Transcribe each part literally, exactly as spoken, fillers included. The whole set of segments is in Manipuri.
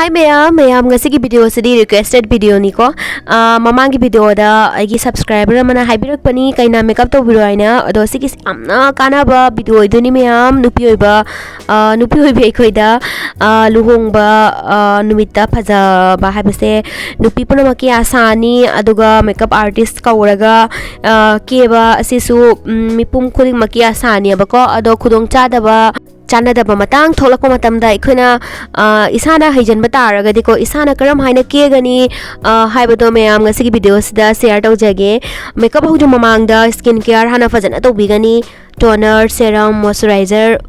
Hi ꯃꯌꯥꯝ, ꯃꯌꯥꯝ ꯉꯁꯤꯒꯤ video ꯁꯤꯗꯤ requested video ꯅꯤꯀꯣ꯫ ꯑꯥ, ꯃꯃꯥꯡꯒꯤ video ꯗ ꯑꯩꯒꯤ subscriber ꯑꯃꯅ ꯍꯥꯏꯕꯤꯔꯛꯄꯅꯤ ꯀꯩꯅꯥ makeup ꯇꯧꯕꯤꯔꯣ ꯍꯥꯏꯅ꯫ ꯑꯗꯣ ꯁꯤꯒꯤꯁꯤ ꯌꯥꯝꯅ ꯀꯥꯟꯅꯕ video ꯑꯣꯏꯗꯣꯏꯅꯤ ꯃꯌꯥꯝ꯫ ꯅꯨꯄꯤ ꯑꯣꯏꯕ, ꯑꯥ, ꯅꯨꯄꯤ ꯑꯣꯏꯕꯤ ꯑꯩꯈꯣꯏꯗ, ꯑꯥ, ꯂꯨꯍꯣꯡꯕ, ꯑꯥ, ꯅꯨꯃꯤꯠꯇ ꯐꯖꯕ ꯍꯥꯏꯕꯁꯦ ꯅꯨꯄꯤ ꯄꯨꯝꯅꯃꯛꯀꯤ ꯑꯁꯥꯅꯤ꯫ ꯑꯗꯨꯒ makeup artist ꯀꯧꯔꯒ, ꯑꯥ, ꯀꯦꯕ ꯑꯁꯤꯁꯨ, ꯎꯝ, ꯃꯤꯄꯨꯝ ꯈꯨꯗꯤꯡꯃꯛꯀꯤ ꯑꯁꯥꯅꯦꯕꯀꯣ꯫ ꯑꯗꯣ ꯈꯨꯗꯣꯡꯆꯥꯗꯕ, ꯆꯥꯟꯅꯗꯕ ꯃꯇꯥꯡ ꯊꯣꯛꯂꯛꯄ ꯃꯇꯝꯗ ꯑꯩꯈꯣꯏꯅ, ꯑ, ꯏꯁꯥꯅ ꯍꯩꯖꯟꯕ ꯇꯥꯔꯒꯗꯤꯀꯣ, ꯏꯁꯥꯅ ꯀꯔꯝ ꯍꯥꯏꯅ ꯀꯦꯒꯅꯤ, ꯑ, ꯍꯥꯏꯕꯗꯣ ꯃꯌꯥꯝ ꯉꯁꯤꯒꯤ video ꯁꯤꯗ share ꯇꯧꯖꯒꯦ꯫ Makeup ꯍꯧꯗ꯭ꯔꯤ ꯃꯃꯥꯡꯗ skin care ꯍꯥꯟꯅ ꯐꯖꯅ ꯇꯧꯕꯤꯒꯅꯤ꯫ Toner, serum, moisturizer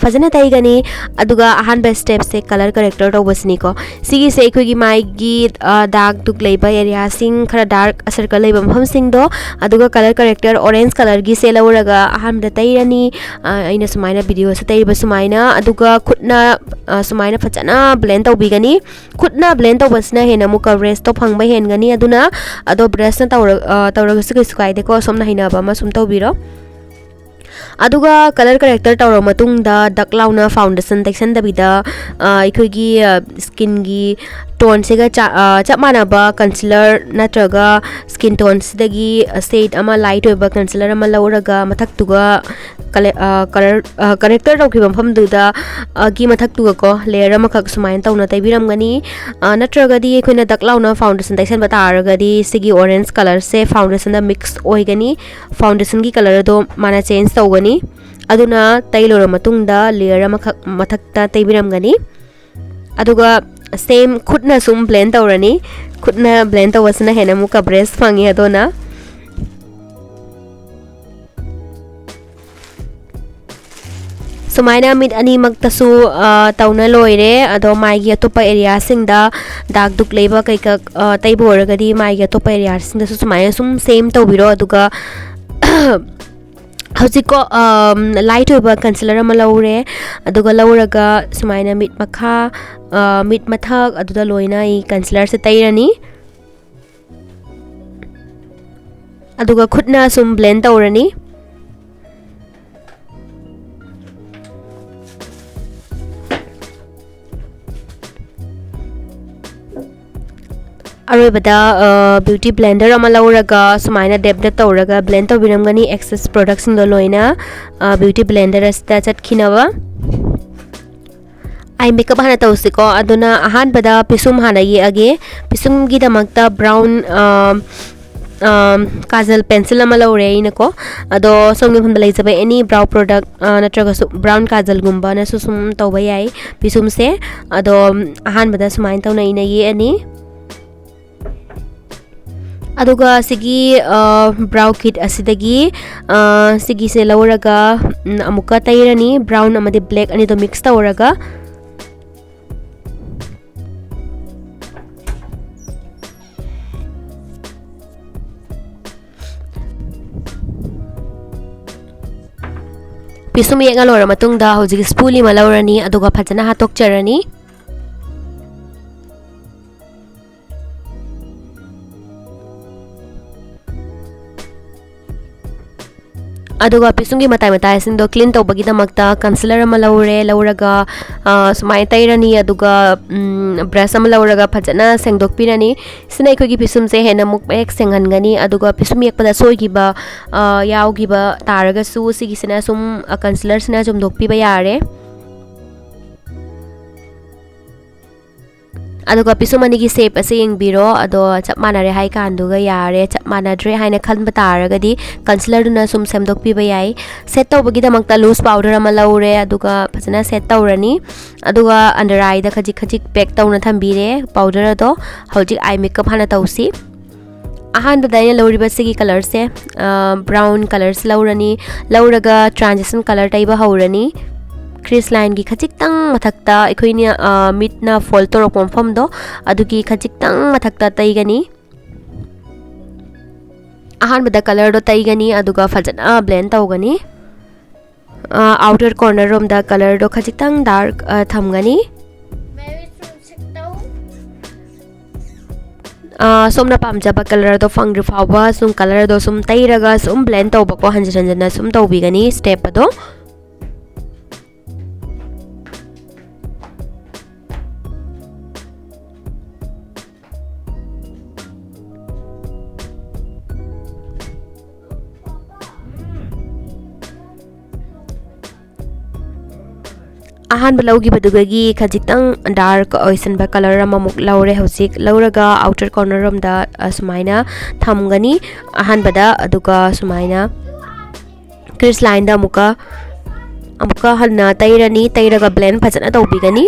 ꯐꯖꯅ ꯇꯩꯒꯅꯤ꯫ ꯑꯗꯨꯒ ꯑꯍꯥꯟꯕ step ꯁꯦ color corrector ꯇꯧꯕꯁꯤꯅꯤꯀꯣ꯫ ꯁꯤꯒꯤꯁꯦ ꯑꯩꯈꯣꯏꯒꯤ ꯃꯥꯏꯒꯤ, ꯑ, dark ꯗꯨꯛ ꯂꯩꯕ area ꯁꯤꯡ, ꯈꯔ dark circle ꯂꯩꯕ ꯃꯐꯝꯁꯤꯡꯗꯣ, ꯑꯗꯨꯒ color corrector orange colour ꯒꯤꯁꯦ ꯂꯧꯔꯒ ꯑꯍꯥꯟꯕꯗ ꯇꯩꯔꯅꯤ꯫ ꯑ, ꯑꯩꯅ ꯁꯨꯃꯥꯏꯅ video ꯁꯦ ꯇꯩꯔꯤꯕ ꯁꯨꯃꯥꯏꯅ, ꯑꯗꯨꯒ ꯈꯨꯠꯅ, ꯑ, ꯁꯨꯃꯥꯏꯅ ꯐꯖꯅ blend ꯇꯧꯕꯤꯒꯅꯤ꯫ ꯈꯨꯠꯅ blend ꯇꯧꯕꯁꯤꯅ ꯍꯦꯟꯅ ꯑꯃꯨꯛ coverage ꯇꯣ ꯐꯪꯕ ꯍꯦꯟꯒꯅꯤ꯫ ꯑꯗꯨꯅ ꯑꯗꯣ brush ꯅ ꯇꯧꯔ-, ꯑ, ꯇꯧꯔꯒꯁꯨ ꯀꯩꯁꯨ ꯀꯥꯏꯗꯦꯀꯣ, ꯁꯣꯝꯅ ꯍꯩꯅꯕ ꯑꯃ ꯁꯨꯝ ꯇꯧꯕꯤꯔꯣ꯫ ꯑꯗꯨꯒ color corrector ꯇꯧꯔꯕ ꯃꯇꯨꯡꯗ ꯗꯛ ꯂꯥꯎꯅ foundation ꯇꯩꯁꯟꯗꯕꯤꯗ, ꯑ, ꯑꯩꯈꯣꯏꯒꯤ, ꯑ, skin ꯒꯤ tone ꯁꯤꯒ ꯆꯥ-, ꯑ, ꯆꯞ ꯃꯥꯟꯅꯕ concealer ꯅꯠꯇ꯭ꯔꯒ skin tone ꯁꯤꯗꯒꯤ, ꯑ, shade ꯑꯃ light ꯑꯣꯏꯕ concealer ꯑꯃ ꯂꯧꯔꯒ ꯃꯊꯛꯇꯨꯒ ꯀꯂꯦ-, ꯑ, color, ꯑ, corrector ꯇꯧꯈꯤꯕ ꯃꯐꯝꯗꯨꯗ, ꯑ, ꯒꯤ ꯃꯊꯛꯇꯨꯒꯀꯣ layer ꯑꯃꯈꯛ ꯁꯨꯃꯥꯏꯅ ꯇꯧꯅ ꯇꯩꯕꯤꯔꯝꯒꯅꯤ꯫ ꯑ, ꯅꯠꯇ꯭ꯔꯒꯗꯤ ꯑꯩꯈꯣꯏꯅ ꯗꯛ ꯂꯥꯎꯅ foundation ꯇꯩꯁꯟꯕ ꯇꯥꯔꯒꯗꯤ ꯁꯤꯒꯤ orange colour ꯁꯦ foundation ꯗ mix ꯑꯣꯏꯒꯅꯤ꯫ Foundation ꯒꯤ colour ꯑꯗꯣ ꯃꯥꯅ change ꯇꯧꯒꯅꯤ꯫ ꯑꯗꯨꯅ ꯇꯩ ꯂꯣꯏꯔꯕ ꯃꯇꯨꯡꯗ layer ꯑꯃꯈꯛ ꯃꯊꯛꯇ ꯇꯩꯕꯤꯔꯝꯒꯅꯤ꯫ ꯑꯗꯨꯒ same ꯈꯨꯠꯅ ꯁꯨꯝ blend ꯇꯧꯔꯅꯤ꯫ ꯈꯨꯠꯅ blend ꯇꯧꯕꯁꯤꯅ ꯍꯦꯟꯅ ꯑꯃꯨꯛ coverage ꯐꯪꯉꯤ꯫ ꯑꯗꯨꯅ ꯁꯨꯃꯥꯏꯅ ꯃꯤꯠ ꯑꯅꯤꯃꯛꯇꯁꯨ, ꯑ, ꯇꯧꯅ ꯂꯣꯏꯔꯦ꯫ ꯑꯗꯣ ꯃꯥꯏꯒꯤ ꯑꯇꯣꯞꯄ area ꯁꯤꯡꯗ dark ꯗꯨꯛ ꯂꯩꯕ ꯀꯩꯀꯛ, ꯑ, ꯇꯩꯕ ꯑꯣꯏꯔꯒꯗꯤ ꯃꯥꯏꯒꯤ ꯑꯇꯣꯞꯄ area ꯁꯤꯡꯗꯁꯨ ꯁꯨꯃꯥꯏꯅ ꯁꯨꯝ same ꯇꯧꯕꯤꯔꯣ꯫ ꯑꯗꯨꯒ ꯍꯧꯖꯤꯛꯀꯣ, ꯑꯝ, light ꯑꯣꯏꯕ concealer ꯑꯃ ꯂꯧꯔꯦ꯫ ꯑꯗꯨꯒ ꯂꯧꯔꯒ ꯁꯨꯃꯥꯏꯅ ꯃꯤꯠ ꯃꯈꯥ, ꯑ, ꯃꯤꯠ ꯃꯊꯛ ꯑꯗꯨꯗ ꯂꯣꯏꯅ ꯑꯩ concealer ꯁꯦ ꯇꯩꯔꯅꯤ꯫ ꯑꯗꯨꯒ ꯈꯨꯠꯅ ꯁꯨꯝ blend ꯇꯧꯔꯅꯤ꯫ ꯑꯔꯣꯏꯕꯗ ꯕ꯭ꯌꯨꯇꯤ ꯕ꯭ꯂꯦꯟꯗꯔ ꯑꯃ ꯂꯧꯔꯒ ꯁꯨꯃꯥꯏꯅ ꯗꯦꯞ ꯗꯦꯞ ꯇꯧꯔꯒ ꯕ꯭ꯂꯦꯟ ꯇꯧꯕꯤꯔꯝꯒꯅꯤ꯫ ꯑꯦꯛꯁꯦꯁ ꯄ꯭ꯔꯗꯛꯁꯤꯡꯗꯣ ꯂꯣꯏꯅ ꯕ꯭ꯌꯨꯇꯤ ꯕ꯭ꯂꯦꯟꯗꯔ ꯑꯁꯤꯗ ꯆꯠꯈꯤꯅꯕ꯫ ꯑꯥꯏ ꯃꯦꯀꯞ ꯍꯥꯟꯅ ꯇꯧꯁꯤꯀꯣ꯫ ꯑꯗꯨꯅ ꯑꯍꯥꯟꯕꯗ ꯄꯤꯁꯨꯝ ꯍꯥꯟꯅ ꯌꯦꯛꯑꯒꯦ꯫ ꯄꯤꯁꯨꯝꯒꯤꯗꯃꯛꯇ ꯕ꯭ꯔꯥꯎꯟ ꯀꯥꯖꯜ ꯄꯦꯟꯁꯤꯜ ꯑꯃ ꯂꯧꯔꯦ ꯑꯩꯅꯀꯣ꯫ ꯑꯗꯣ ꯁꯣꯝꯒꯤ ꯃꯐꯝꯗ ꯂꯩꯖꯕ ꯑꯦꯅꯤ ꯕ꯭ꯔꯥꯎ ꯄ꯭ꯔꯣꯗꯛ ꯅꯠꯇ꯭ꯔꯒꯁꯨ ꯕ꯭ꯔꯥꯎꯟ ꯀꯥꯖꯜꯒꯨꯝꯕꯅꯁꯨ ꯁꯨꯝ ꯇꯧꯕ ꯌꯥꯏ ꯄꯤꯁꯨꯝꯁꯦ꯫ ꯑꯗꯣ ꯑꯍꯥꯟꯕꯗ ꯁꯨꯃꯥꯏꯅ ꯇꯧꯅ ꯑꯩꯅ ꯌꯦꯛꯑꯅꯤ꯫ ꯑꯗꯨꯒ ꯁꯤꯒꯤ ꯕ꯭ꯔꯥꯎ ꯀꯤꯠ ꯑꯁꯤꯗꯒꯤ ꯁꯤꯒꯤꯁꯦ ꯂꯧꯔꯒ ꯑꯃꯨꯛꯀ ꯇꯩꯔꯅꯤ꯫ ꯕ꯭ꯔꯥꯎꯟ ꯑꯃꯗꯤ ꯕ꯭ꯂꯦꯛ ꯑꯅꯤꯗꯣ ꯃꯤꯛꯁ ꯇꯧꯔꯒ ꯄꯤꯁꯨꯝ ꯌꯦꯛꯅ ꯂꯣꯏꯔ ꯃꯇꯨꯡꯗ ꯍꯧꯖꯤꯛ ꯁ꯭ꯄꯨꯂꯤ ꯑꯃ ꯂꯧꯔꯅꯤ, ꯑꯗꯨꯒ ꯐꯖꯅ ꯍꯥꯠꯇꯣꯛꯆꯔꯅꯤ꯫ ꯑꯗꯨꯒ ꯄꯤꯁꯨꯝꯒꯤ ꯃꯇꯥꯏ ꯃꯇꯥꯏꯁꯤꯡꯗꯣ ꯀ꯭ꯂꯤꯟ ꯇꯧꯕꯒꯤꯗꯃꯛꯇ ꯀꯟꯁꯤꯂꯔ ꯑꯃ ꯂꯧꯔꯦ꯫ ꯂꯧꯔꯒ ꯁꯨꯃꯥꯏꯅ ꯇꯩꯔꯅꯤ꯫ ꯑꯗꯨꯒ ꯕ꯭ꯔꯁ ꯑꯃ ꯂꯧꯔꯒ ꯐꯖꯅ ꯁꯦꯡꯗꯣꯛꯄꯤꯔꯅꯤ꯫ ꯁꯤꯅ ꯑꯩꯈꯣꯏꯒꯤ ꯄꯤꯁꯨꯝꯁꯦ ꯍꯦꯟꯅ ꯑꯃꯨꯛ ꯃꯌꯦꯛ ꯁꯦꯡꯍꯟꯒꯅꯤ꯫ ꯑꯗꯨꯒ ꯄꯤꯁꯨꯝ ꯌꯦꯛꯄꯗ ꯁꯣꯏꯈꯤꯕ ꯌꯥꯎꯈꯤꯕ ꯇꯥꯔꯒꯁꯨ ꯁꯤꯒꯤꯁꯤꯅ ꯁꯨꯝ ꯀꯟꯁꯤꯂꯔꯁꯤꯅ ꯆꯨꯝꯊꯣꯛꯄꯤꯕ ꯌꯥꯔꯦ꯫ ꯑꯗꯨꯒ ꯄꯤꯁꯨꯝ ꯑꯅꯤꯒꯤ ꯁꯦꯞ ꯑꯁꯦ ꯌꯦꯡꯕꯤꯔꯣ꯫ ꯑꯗꯣ ꯆꯞ ꯃꯥꯟꯅꯔꯦ ꯍꯥꯏ ꯀꯥꯟꯗꯨꯒ ꯌꯥꯔꯦ꯫ ꯆꯞ ꯃꯥꯟꯅꯗ꯭ꯔꯦ ꯍꯥꯏꯅ ꯈꯟꯕ ꯇꯥꯔꯒꯗꯤ ꯀꯟꯁꯤꯂꯔꯗꯨꯅ ꯁꯨꯝ ꯁꯦꯝꯗꯣꯛꯄꯤꯕ ꯌꯥꯏ꯫ ꯁꯦꯠ ꯇꯧꯕꯒꯤꯗꯃꯛꯇ ꯂꯨꯁ ꯄꯥꯎꯗꯔ ꯑꯃ ꯂꯧꯔꯦ, ꯑꯗꯨꯒ ꯐꯖꯅ ꯁꯦꯠ ꯇꯧꯔꯅꯤ꯫ ꯑꯗꯨꯒ ꯑꯟꯗꯔ ꯑꯥꯏꯗ ꯈꯖꯤꯛ ꯈꯖꯤꯛ ꯄꯦꯛ ꯇꯧꯅ ꯊꯝꯕꯤꯔꯦ ꯄꯥꯎꯗꯔ ꯑꯗꯣ꯫ ꯍꯧꯖꯤꯛ ꯑꯥꯏ ꯃꯦꯀꯞ ꯍꯥꯟꯅ ꯇꯧꯁꯤ꯫ ꯑꯍꯥꯟꯕꯗ ꯑꯩꯅ ꯂꯧꯔꯤꯕ ꯁꯤꯒꯤ ꯀꯂꯔꯁꯦ ꯕ꯭ꯔꯥꯎꯟ ꯀꯂꯔꯁꯦ ꯂꯧꯔꯅꯤ꯫ ꯂꯧꯔꯒ ꯇ꯭ꯔꯥꯟꯖꯤꯁꯟ ꯀꯂꯔ ꯇꯩꯕ ꯍꯧꯔꯅꯤ꯫ ꯀ꯭ꯔꯤꯁ ꯂꯥꯏꯟꯒꯤ ꯈꯖꯤꯛꯇꯪ ꯃꯊꯛꯇ, ꯑꯩꯈꯣꯏꯅ ꯃꯤꯠꯅ ꯐꯣꯜ ꯇꯧꯔꯛꯄ ꯃꯐꯝꯗꯣ, ꯑꯗꯨꯒꯤ ꯈꯖꯤꯛꯇꯪ ꯃꯊꯛꯇ ꯇꯩꯒꯅꯤ꯫ ꯑꯍꯥꯟꯕꯗ ꯀꯂꯔꯗꯣ ꯇꯩꯒꯅꯤ, ꯑꯗꯨꯒ ꯐꯖꯅ ꯕ꯭ꯂꯦꯟ ꯇꯧꯒꯅꯤ꯫ ꯑꯥꯎꯇꯔ ꯀꯣꯔꯅꯔ ꯔꯣꯝꯗ ꯀꯂꯔꯗꯣ ꯈꯖꯤꯛꯇꯪ ꯗꯥꯔꯛ ꯊꯝꯒꯅꯤ꯫ ꯁꯣꯝꯅ ꯄꯥꯝꯖꯕ ꯀꯂꯔꯗꯣ ꯐꯪꯗ꯭ꯔꯤ ꯐꯥꯎꯕ ꯁꯨꯝ ꯀꯂꯔꯗꯣ ꯁꯨꯝ ꯇꯩꯔꯒ ꯁꯨꯝ ꯕ꯭ꯂꯦꯟ ꯇꯧꯕꯀꯣ, ꯍꯟꯖꯤꯟ ꯍꯟꯖꯤꯟꯅ ꯁꯨꯝ ꯇꯧꯕꯤꯒꯅꯤ ꯁ꯭ꯇꯦꯞ ꯑꯗꯣ꯫ ꯑꯍꯥꯟꯕ ꯂꯧꯈꯤꯕꯗꯨꯗꯒꯤ ꯈꯖꯤꯛꯇꯪ ꯗꯥꯔꯛ ꯑꯣꯏꯁꯟꯕ ꯀꯂꯔ ꯑꯃꯃꯨꯛ ꯂꯧꯔꯦ꯫ ꯍꯧꯖꯤꯛ ꯂꯧꯔꯒ ꯑꯥꯎꯇꯔ ꯀꯣꯔꯅꯔ ꯔꯣꯝꯗ, ꯑ, ꯁꯨꯃꯥꯏꯅ ꯊꯝꯒꯅꯤ ꯑꯍꯥꯟꯕꯗ꯫ ꯑꯗꯨꯒ ꯁꯨꯃꯥꯏꯅ ꯀ꯭ꯔꯤꯁ ꯂꯥꯏꯟꯗ ꯑꯃꯨꯛꯀ, ꯑꯃꯨꯛꯀ ꯍꯟꯅ ꯇꯩꯔꯅꯤ꯫ ꯇꯩꯔꯒ ꯕ꯭ꯂꯦꯟ ꯐꯖꯅ ꯇꯧꯕꯤꯒꯅꯤ꯫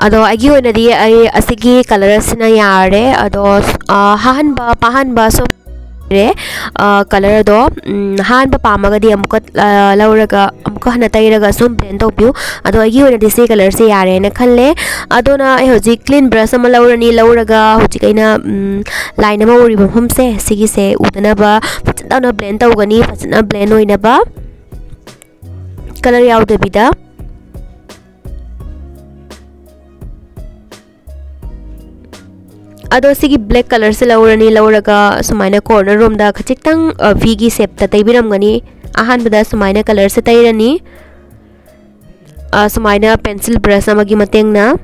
ꯑꯗꯣ ꯑꯩꯒꯤ ꯑꯣꯏꯅꯗꯤ ꯑꯩ ꯑꯁꯤꯒꯤ ꯀꯂꯔ ꯑꯁꯤꯅ ꯌꯥꯔꯦ꯫ ꯑꯗꯣ, ꯑ, ꯍꯥꯍꯟꯕ, ꯄꯥꯍꯟꯕ ꯁꯨꯝ ꯂꯩꯔꯦ꯫ ꯑ, ꯀꯂꯔꯗꯣ, ꯎꯝ, ꯍꯥꯍꯟꯕ ꯄꯥꯝꯃꯒꯗꯤ ꯑꯃꯨꯛꯀ, ꯑ, ꯂꯧꯔꯒ ꯑꯃꯨꯛꯀ ꯍꯟꯅ ꯇꯩꯔꯒ ꯁꯨꯝ ꯕ꯭ꯂꯦꯟ ꯇꯧꯕꯤꯌꯨ꯫ ꯑꯗꯣ ꯑꯩꯒꯤ ꯑꯣꯏꯅꯗꯤ ꯁꯤ ꯀꯂꯔꯁꯦ ꯌꯥꯔꯦꯅ ꯈꯜꯂꯦ꯫ ꯑꯗꯨꯅ ꯑꯩ ꯍꯧꯖꯤꯛ ꯀ꯭ꯂꯤꯟ ꯕ꯭ꯔꯁ ꯑꯃ ꯂꯧꯔꯅꯤ꯫ ꯂꯧꯔꯒ ꯍꯧꯖꯤꯛ ꯑꯩꯅ, ꯎꯝ, ꯂꯥꯏꯟ ꯑꯃ ꯎꯔꯤꯕ ꯃꯐꯝꯁꯦ, ꯁꯤꯒꯤꯁꯦ ꯎꯗꯅꯕ ꯐꯖꯅ ꯇꯧꯅ ꯕ꯭ꯂꯦꯟ ꯇꯧꯒꯅꯤ, ꯐꯖꯅ ꯕ꯭ꯂꯦꯟ ꯑꯣꯏꯅꯕ, ꯀꯂꯔ ꯌꯥꯎꯗꯕꯤꯗ꯫ ꯑꯗꯣ ꯁꯤꯒꯤ ꯕ꯭ꯂꯦꯛ ꯀꯂꯔꯁꯦ ꯂꯧꯔꯅꯤ꯫ ꯂꯧꯔꯒ ꯁꯨꯃꯥꯏꯅ ꯀꯣꯔꯅꯔ ꯔꯣꯝꯗ ꯈꯖꯤꯛꯇꯪ, ꯑ, ꯚꯤꯒꯤ ꯁꯦꯞꯇ ꯇꯩꯕꯤꯔꯝꯒꯅꯤ꯫ ꯑꯍꯥꯟꯕꯗ ꯁꯨꯃꯥꯏꯅ ꯀꯂꯔꯁꯦ ꯇꯩꯔꯅꯤ꯫ ꯑ, ꯁꯨꯃꯥꯏꯅ ꯄꯦꯟꯁꯤꯜ ꯕ꯭ꯔꯁ ꯑꯃꯒꯤ ꯃꯇꯦꯡꯅ,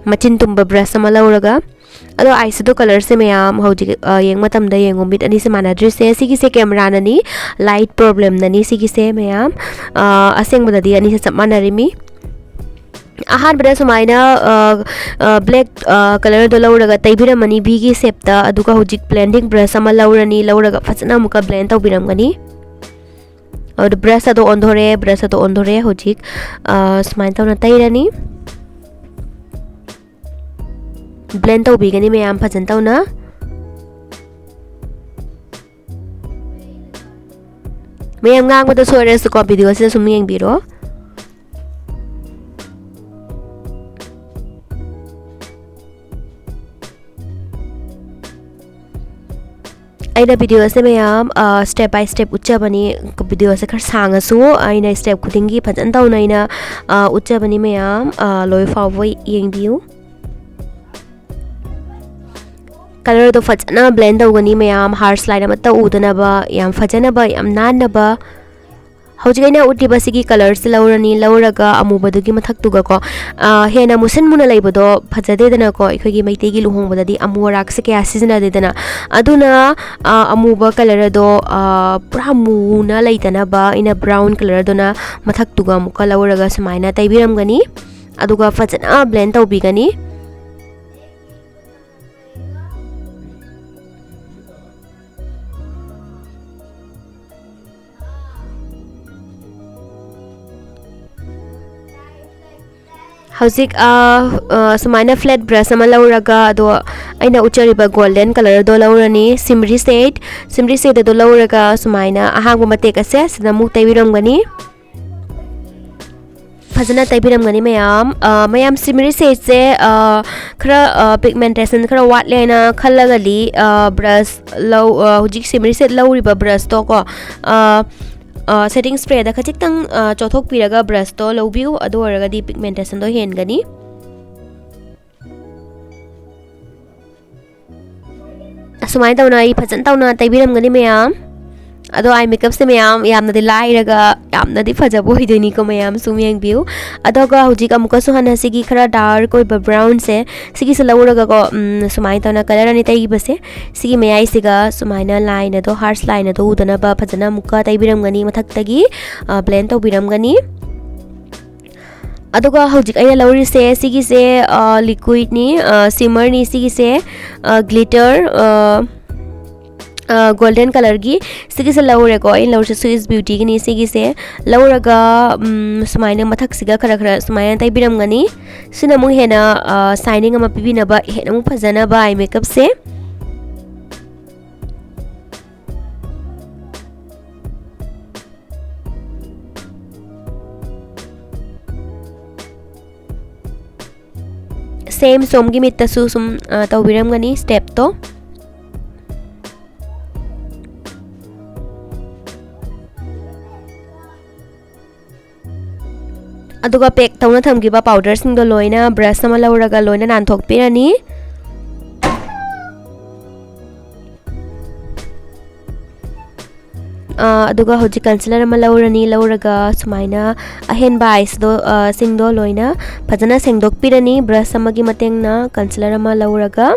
ꯃꯆꯤꯟ ꯇꯨꯝꯕ ꯕ꯭ꯔꯁ ꯑꯃ ꯂꯧꯔꯒ꯫ ꯑꯗꯣ ꯑꯥꯏꯁꯦꯗꯣ ꯀꯂꯔꯁꯦ ꯃꯌꯥꯝ ꯍꯧꯖꯤꯛ, ꯑ, ꯌꯦꯡꯕ ꯃꯇꯝꯗ ꯌꯦꯡꯉꯣ, ꯃꯤꯠ ꯑꯅꯤꯁꯦ ꯃꯥꯟꯅꯗ꯭ꯔꯤꯁꯦ꯫ ꯁꯤꯒꯤꯁꯦ ꯀꯦꯃꯦꯔꯥꯅꯅꯤ, ꯂꯥꯏꯠ ꯄ꯭ꯔꯣꯕ꯭ꯂꯦꯝꯅꯅꯤ ꯁꯤꯒꯤꯁꯦ ꯃꯌꯥꯝ꯫ ꯑ, ꯑꯁꯦꯡꯕꯗꯗꯤ ꯑꯅꯤꯁꯦ ꯆꯞ ꯃꯥꯟꯅꯔꯤꯃꯤ꯫ ꯑꯍꯥꯟꯕꯗ ꯁꯨꯃꯥꯏꯅ, ꯑ, ꯑ, ꯕ꯭ꯂꯦꯛ, ꯑ, ꯀꯂꯔꯗꯣ ꯂꯧꯔꯒ ꯇꯩꯕꯤꯔꯝꯃꯅꯤ ꯚꯤꯒꯤ ꯁꯦꯞꯇ꯫ ꯑꯗꯨꯒ ꯍꯧꯖꯤꯛ ꯕ꯭ꯂꯦꯟꯗꯤꯡ ꯕ꯭ꯔꯁ ꯑꯃ ꯂꯧꯔꯅꯤ꯫ ꯂꯧꯔꯒ ꯐꯖꯅ ꯑꯃꯨꯛꯀ ꯕ꯭ꯂꯦꯟ ꯇꯧꯕꯤꯔꯝꯒꯅꯤ꯫ ꯑꯗꯨ ꯕ꯭ꯔꯁ ꯑꯗꯣ ꯑꯣꯟꯊꯣꯔꯛꯑꯦ, ꯕ꯭ꯔꯁ ꯑꯗꯣ ꯑꯣꯟꯊꯣꯔꯛꯑꯦ꯫ ꯍꯧꯖꯤꯛ, ꯑ, ꯁꯨꯃꯥꯏꯅ ꯇꯧꯅ ꯇꯩꯔꯅꯤ꯫ ꯕ꯭ꯂꯦꯟ ꯇꯧꯕꯤꯒꯅꯤ ꯃꯌꯥꯝ ꯐꯖꯅ ꯇꯧꯅ꯫ ꯃꯌꯥꯝ ꯉꯥꯡꯕꯗ ꯁꯣꯏꯔꯁꯨꯀꯣ, ꯚꯤꯗꯤꯑꯣꯁꯤꯗ ꯁꯨꯝ ꯌꯦꯡꯕꯤꯔꯣ꯫ ꯑꯩꯅ ꯚꯤꯗꯤꯑꯣꯁꯦ ꯃꯌꯥꯝ ꯁ꯭ꯇꯦꯞ ꯕꯥꯏ ꯁ꯭ꯇꯦꯞ ꯎꯠꯆꯕꯅꯤ꯫ ꯚꯤꯗꯤꯑꯣꯁꯦ ꯈꯔ ꯁꯥꯡꯉꯁꯨ ꯑꯩꯅ ꯁ꯭ꯇꯦꯞ ꯈꯨꯗꯤꯡꯒꯤ ꯐꯖꯅ ꯇꯧꯅ ꯑꯩꯅ ꯎꯠꯆꯕꯅꯤ ꯃꯌꯥꯝ꯫ ꯂꯣꯏ ꯐꯥꯎꯕ ꯌꯦꯡꯕꯤꯌꯨ꯫ ꯀꯂꯔꯗꯣ ꯐꯖꯅ ꯕ꯭ꯂꯦꯟ ꯇꯧꯒꯅꯤ ꯃꯌꯥꯝ, ꯍꯥꯔꯁ ꯂꯥꯏꯟ ꯑꯃꯠꯇ ꯎꯗꯅꯕ, ꯌꯥꯝ ꯐꯖꯅꯕ, ꯌꯥꯝ ꯅꯥꯟꯅꯕ꯫ ꯍꯧꯖꯤꯛ ꯑꯩꯅ ꯎꯠꯂꯤꯕꯁꯤꯒꯤ ꯀꯂꯔꯁꯦ ꯂꯧꯔꯅꯤ꯫ ꯂꯧꯔꯒ ꯑꯃꯨꯕꯗꯨꯒꯤ ꯃꯊꯛꯇꯨꯒꯀꯣ, ꯍꯦꯟꯅ ꯃꯨꯁꯤꯟ ꯃꯨꯅ ꯂꯩꯕꯗꯣ ꯐꯖꯗꯦꯗꯅꯀꯣ꯫ ꯑꯩꯈꯣꯏꯒꯤ ꯃꯩꯇꯩꯒꯤ ꯂꯨꯍꯣꯡꯕꯗꯗꯤ ꯑꯃꯨ ꯑꯔꯥꯛꯁꯦ ꯀꯌꯥ ꯁꯤꯖꯤꯟꯅꯗꯦꯗꯅ꯫ ꯑꯗꯨꯅ ꯑꯃꯨꯕ ꯀꯂꯔ ꯑꯗꯣ ꯄꯨꯔꯥ ꯃꯨꯅ ꯂꯩꯇꯅꯕ ꯑꯩꯅ ꯕ꯭ꯔꯥꯎꯟ ꯀꯂꯔꯗꯨꯅ ꯃꯊꯛꯇꯨꯒ ꯑꯃꯨꯛꯀ ꯂꯧꯔꯒ ꯁꯨꯃꯥꯏꯅ ꯇꯩꯕꯤꯔꯝꯒꯅꯤ꯫ ꯑꯗꯨꯒ ꯐꯖꯅ ꯕ꯭ꯂꯦꯟ ꯇꯧꯕꯤꯒꯅꯤ꯫ ꯍꯧꯖꯤꯛ ꯁꯨꯃꯥꯏꯅ ꯐ꯭ꯂꯦꯠ ꯕ꯭ꯔꯁ ꯑꯃ ꯂꯧꯔꯒ, ꯑꯗꯣ ꯑꯩꯅ ꯎꯠꯆꯔꯤꯕ ꯒꯣꯜꯗꯦꯟ ꯀꯂꯔꯗꯣ ꯂꯧꯔꯅꯤ, ꯁꯤꯝꯔꯤ ꯁꯦꯠ꯫ ꯁꯤꯝꯔꯤ ꯁꯦꯠ ꯑꯗꯣ ꯂꯧꯔꯒ ꯁꯨꯃꯥꯏꯅ ꯑꯍꯥꯡꯕ ꯃꯇꯦꯛ ꯑꯁꯦ ꯁꯤꯗ ꯑꯃꯨꯛ ꯇꯩꯕꯤꯔꯝꯒꯅꯤ꯫ ꯐꯖꯅ ꯇꯩꯕꯤꯔꯝꯒꯅꯤ ꯃꯌꯥꯝ꯫ ꯃꯌꯥꯝ, ꯁꯤꯝꯔꯤ ꯁꯦꯠꯁꯦ ꯈꯔ ꯄꯤꯒꯃꯦꯟꯇꯦꯁꯟ ꯈꯔ ꯋꯥꯠꯂꯦꯅ ꯈꯜꯂꯒꯗꯤ, ꯕ꯭ꯔꯁ ꯂꯧ ꯍꯧꯖꯤꯛ ꯁꯤꯝꯔꯤ ꯁꯦꯠ ꯂꯧꯔꯤꯕ ꯕ꯭ꯔꯁꯇꯣ ꯀꯣ, ꯁꯦꯇꯤꯡ ꯁ꯭ꯄ꯭ꯔꯦꯗ ꯈꯖꯤꯛꯇꯪ ꯆꯣꯠꯊꯣꯛꯄꯤꯔꯒ ꯕ꯭ꯔꯁꯇꯣ ꯂꯧꯕꯤꯌꯨ꯫ ꯑꯗꯨ ꯑꯣꯏꯔꯒꯗꯤ ꯄꯤꯒꯃꯦꯟꯇꯦꯁꯟꯗꯣ ꯍꯦꯟꯒꯅꯤ꯫ ꯑꯁꯨꯃꯥꯏꯅ ꯇꯧꯅ ꯑꯩ ꯐꯖꯅ ꯇꯧꯅ ꯇꯩꯕꯤꯔꯝꯒꯅꯤ ꯃꯌꯥꯝ꯫ ꯑꯗꯣ ꯑꯥꯏ ꯃꯦꯀꯞꯁꯦ ꯃꯌꯥꯝ ꯌꯥꯝꯅꯗꯤ ꯂꯥꯏꯔꯒ ꯌꯥꯝꯅꯗꯤ ꯐꯖꯕ ꯑꯣꯏꯗꯣꯏꯅꯤꯀꯣ ꯃꯌꯥꯝ, ꯁꯨꯝ ꯌꯦꯡꯕꯤꯌꯨ꯫ ꯑꯗꯨꯒ ꯍꯧꯖꯤꯛ ꯑꯃꯨꯛꯀꯁꯨ ꯍꯟꯅ ꯁꯤꯒꯤ ꯈꯔ ꯗꯥꯔꯛ ꯑꯣꯏꯕ ꯕ꯭ꯔꯥꯎꯟꯁꯦ, ꯁꯤꯒꯤꯁꯦ ꯂꯧꯔꯒꯀꯣ, ꯁꯨꯃꯥꯏꯅ ꯇꯧꯅ ꯀꯂꯔ ꯑꯅꯤ ꯇꯩꯈꯤꯕꯁꯦ, ꯁꯤꯒꯤ ꯃꯌꯥꯏꯁꯤꯒ ꯁꯨꯃꯥꯏꯅ ꯂꯥꯏꯟ ꯑꯗꯣ, ꯍꯥꯔꯁ ꯂꯥꯏꯟ ꯑꯗꯣ ꯎꯗꯅꯕ ꯐꯖꯅ ꯑꯃꯨꯛꯀ ꯇꯩꯕꯤꯔꯝꯒꯅꯤ ꯃꯊꯛꯇꯒꯤ, ꯕ꯭ꯂꯦꯟ ꯇꯧꯕꯤꯔꯝꯒꯅꯤ꯫ ꯑꯗꯨꯒ ꯍꯧꯖꯤꯛ ꯑꯩꯅ ꯂꯧꯔꯤꯁꯦ ꯁꯤꯒꯤꯁꯦ ꯂꯤꯀ꯭ꯋꯤꯠꯅꯤ, ꯁꯤꯃꯔꯅꯤ ꯁꯤꯒꯤꯁꯦ, ꯒ꯭ꯂꯤꯇꯔ, ꯒꯣꯜꯗꯦꯟ ꯀꯂꯔꯒꯤ ꯁꯤꯒꯤꯁꯦ ꯂꯧꯔꯦꯀꯣ꯫ ꯑꯩꯅ ꯂꯧꯔꯤꯁꯦ ꯁ꯭ꯋꯤꯁ ꯕ꯭ꯌꯨꯇꯤꯒꯤꯅꯤ꯫ ꯁꯤꯒꯤꯁꯦ ꯂꯧꯔꯒ ꯁꯨꯃꯥꯏꯅ ꯃꯊꯛꯁꯤꯒ ꯈꯔ ꯈꯔ ꯁꯨꯃꯥꯏꯅ ꯇꯩꯕꯤꯔꯝꯒꯅꯤ꯫ ꯁꯤꯅ ꯑꯃꯨꯛ ꯍꯦꯟꯅ ꯁꯥꯏꯅꯤꯡ ꯑꯃ ꯄꯤꯕꯤꯅꯕ, ꯍꯦꯟꯅ ꯑꯃꯨꯛ ꯐꯖꯅꯕ ꯑꯥꯏ ꯃꯦꯀꯞꯁꯦ꯫ ꯁꯦꯝ ꯁꯣꯝꯒꯤ ꯃꯤꯠꯇꯁꯨ ꯁꯨꯝ ꯇꯧꯕꯤꯔꯝꯒꯅꯤ ꯁ꯭ꯇꯦꯞꯇꯣ꯫ ꯑꯗꯨꯒ ꯄꯦꯛ ꯇꯧꯅ ꯊꯝꯈꯤꯕ ꯄꯥꯎꯗꯔꯁꯤꯡꯗꯣ ꯂꯣꯏꯅ ꯕ꯭ꯔꯁ ꯑꯃ ꯂꯧꯔꯒ ꯂꯣꯏꯅ ꯅꯥꯟꯊꯣꯛꯄꯤꯔꯅꯤ꯫ ꯑꯥ, ꯑꯗꯨꯒ ꯍꯧꯖꯤꯛ ꯀꯟꯁꯤꯂꯔ ꯑꯃ ꯂꯧꯔꯅꯤ꯫ ꯂꯧꯔꯒ ꯁꯨꯃꯥꯏꯅ ꯑꯍꯦꯟꯕ ꯑꯥꯏꯁꯗꯣ, ꯑꯥ, ꯁꯤꯡꯗꯣ ꯂꯣꯏꯅ ꯐꯖꯅ ꯁꯦꯡꯗꯣꯛꯄꯤꯔꯅꯤ ꯕ꯭ꯔꯁ ꯑꯃꯒꯤ ꯃꯇꯦꯡꯅ꯫ ꯀꯟꯁꯤꯂꯔ ꯑꯃ ꯂꯧꯔꯒ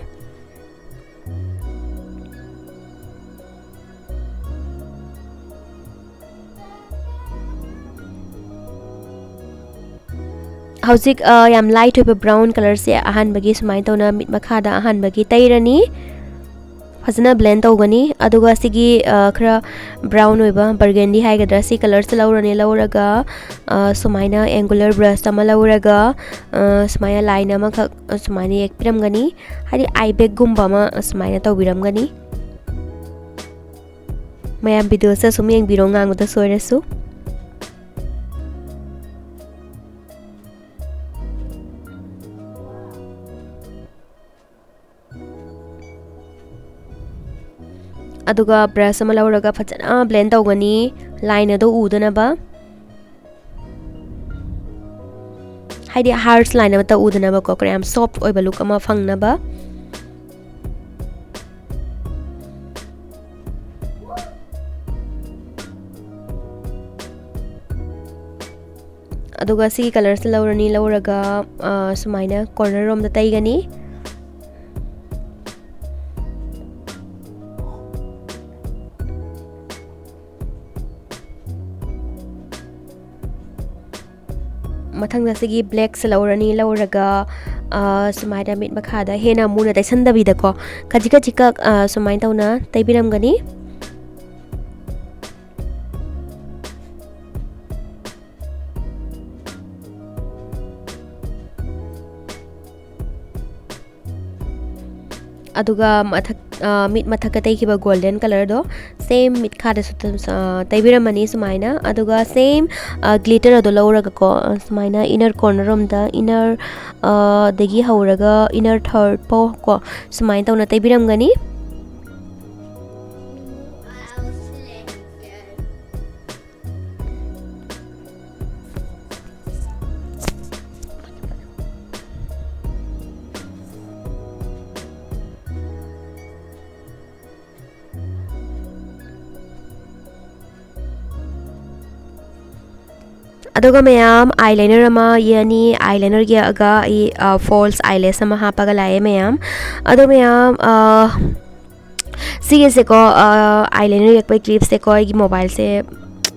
ꯍꯧꯖꯤꯛ, ꯑ, ꯌꯥꯝ ꯂꯥꯏꯠ ꯑꯣꯏꯕ ꯕ꯭ꯔꯥꯎꯟ ꯀꯂꯔꯁꯦ ꯑꯍꯥꯟꯕꯒꯤ ꯁꯨꯃꯥꯏꯅ ꯇꯧꯅ ꯃꯤꯠ ꯃꯈꯥꯗ ꯑꯍꯥꯟꯕꯒꯤ ꯇꯩꯔꯅꯤ꯫ ꯐꯖꯅ ꯕ꯭ꯂꯦꯟ ꯇꯧꯒꯅꯤ꯫ ꯑꯗꯨꯒ ꯁꯤꯒꯤ, ꯑ, ꯈꯔ ꯕ꯭ꯔꯥꯎꯟ ꯑꯣꯏꯕ ꯕꯔꯒꯦꯟꯗꯤ ꯍꯥꯏꯒꯗ꯭ꯔꯥ, ꯁꯤ ꯀꯂꯔꯁꯦ ꯂꯧꯔꯅꯤ꯫ ꯂꯧꯔꯒ, ꯑ, ꯁꯨꯃꯥꯏꯅ ꯑꯦꯡꯒꯨꯂꯔ ꯕ꯭ꯔꯁ ꯑꯃ ꯂꯧꯔꯒ, ꯑ, ꯁꯨꯃꯥꯏꯅ ꯂꯥꯏꯟ ꯑꯃꯈꯛ, ꯑ, ꯁꯨꯃꯥꯏꯅ ꯌꯦꯛꯄꯤꯔꯝꯒꯅꯤ꯫ ꯍꯥꯏꯗꯤ ꯑꯥꯏ ꯕꯦꯒꯀꯨꯝꯕ ꯑꯃ ꯁꯨꯃꯥꯏꯅ ꯇꯧꯕꯤꯔꯝꯒꯅꯤ꯫ ꯃꯌꯥꯝ ꯚꯤꯗꯤꯑꯣꯁꯦ ꯁꯨꯝ ꯌꯦꯡꯕꯤꯔꯣ, ꯉꯥꯡꯕꯗ ꯁꯣꯏꯔꯁꯨ꯫ ꯑꯗꯨꯒ ꯕ꯭ꯔꯁ ꯑꯃ ꯂꯧꯔꯒ ꯐꯖꯅ ꯕ꯭ꯂꯦꯟ ꯇꯧꯒꯅꯤ, ꯂꯥꯏꯟ ꯑꯗꯣ ꯎꯗꯅꯕ꯫ ꯍꯥꯏꯗꯤ ꯍꯥꯔꯁ ꯂꯥꯏꯟ ꯑꯃꯠꯇ ꯎꯗꯅꯕꯀꯣ, ꯈꯔ ꯌꯥꯝ ꯁꯣꯐ ꯑꯣꯏꯕ ꯂꯨꯛ ꯑꯃ ꯐꯪꯅꯕ꯫ ꯑꯗꯨꯒ ꯁꯤꯒꯤ ꯀꯂꯔꯁꯦ ꯂꯧꯔꯅꯤ꯫ ꯂꯧꯔꯒ, ꯑ, ꯁꯨꯃꯥꯏꯅ ꯀꯣꯔꯅꯔ ꯔꯣꯝꯗ ꯇꯩꯒꯅꯤ꯫ ꯃꯊꯪꯗ ꯁꯤꯒꯤ ꯕ꯭ꯂꯦꯛꯁꯦ ꯂꯧꯔꯅꯤ꯫ ꯂꯧꯔꯒ, ꯑ, ꯁꯨꯃꯥꯏꯅ ꯃꯤꯠ ꯃꯈꯥꯗ ꯍꯦꯟꯅ ꯃꯨꯅ ꯇꯩꯁꯟꯗꯕꯤꯗꯀꯣ, ꯈꯖꯤꯛ ꯈꯖꯤꯛꯈꯛ, ꯑ, ꯁꯨꯃꯥꯏꯅ ꯇꯧꯅ ꯇꯩꯕꯤꯔꯝꯒꯅꯤ꯫ ꯑꯗꯨꯒ ꯃꯊꯛ, ꯑ, ꯃꯤꯠ ꯃꯊꯛꯇ ꯇꯩꯈꯤꯕ ꯒꯣꯜꯗꯟ ꯀꯂꯔꯗꯣ ꯁꯦꯝ ꯃꯤꯠꯈꯥꯗꯁꯨ ꯑꯗꯨꯝ, ꯑ, ꯇꯩꯕꯤꯔꯝꯃꯅꯤ ꯁꯨꯃꯥꯏꯅ꯫ ꯑꯗꯨꯒ ꯁꯦꯝ, ꯑ, ꯒ꯭ꯂꯤꯇꯔ ꯑꯗꯣ ꯂꯧꯔꯒꯀꯣ, ꯑ, ꯁꯨꯃꯥꯏꯅ ꯏꯅꯔ ꯀꯣꯔꯅꯔ ꯔꯣꯝꯗ, ꯏꯅꯔ, ꯑ, ꯗꯒꯤ ꯍꯧꯔꯒ ꯏꯅꯔ ꯊꯔꯠ ꯐꯥꯎ ꯀꯣ, ꯁꯨꯃꯥꯏꯅ ꯇꯧꯅ ꯇꯩꯕꯤꯔꯝꯒꯅꯤ꯫ ꯑꯗꯨꯒ ꯃꯌꯥꯝ, eyeliner ꯑꯃ ꯌꯦꯛꯑꯅꯤ꯫ Eyeliner ꯌꯦꯛꯑꯒ ꯑꯩ, ꯑ, false eyelash ꯑꯃ ꯍꯥꯞꯄꯒ ꯂꯥꯛꯑꯦ ꯃꯌꯥꯝ꯫ ꯑꯗꯣ ꯃꯌꯥꯝ, ꯑ, ꯁꯤꯒꯤꯁꯦꯀꯣ, ꯑ, eyeliner ꯌꯦꯛꯄꯒꯤ clipꯁꯦꯀꯣ, ꯑꯩꯒꯤ mobileꯁꯦ